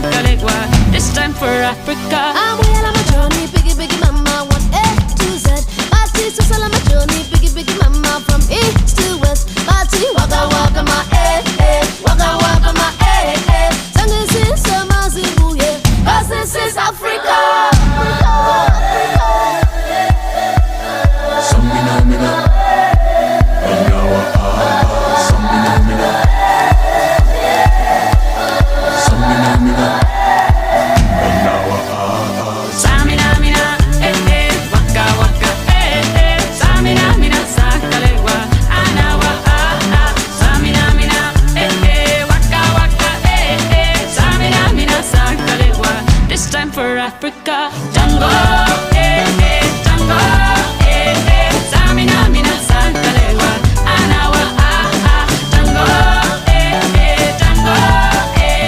Sakalewa. This time for Africa. I'm well on my journey, biggie, biggie, mama, one A to Z. Party, so my journey, biggie, biggie, mama, from east to west. Party, waka, waka, my eh, eh, waka, waka, my eh, eh. Zangi mazibuye, 'cause this is Africa. Samina mina, anawa ah ah. Samina mina, samina mina, anawa ah ah. Samina mina, eh eh, waka waka, eh eh. Samina mina, sakalewa, anawa ah ah. Samina mina, eh eh, waka waka, eh eh. Samina mina, sakalewa. This time for Africa. Jungle.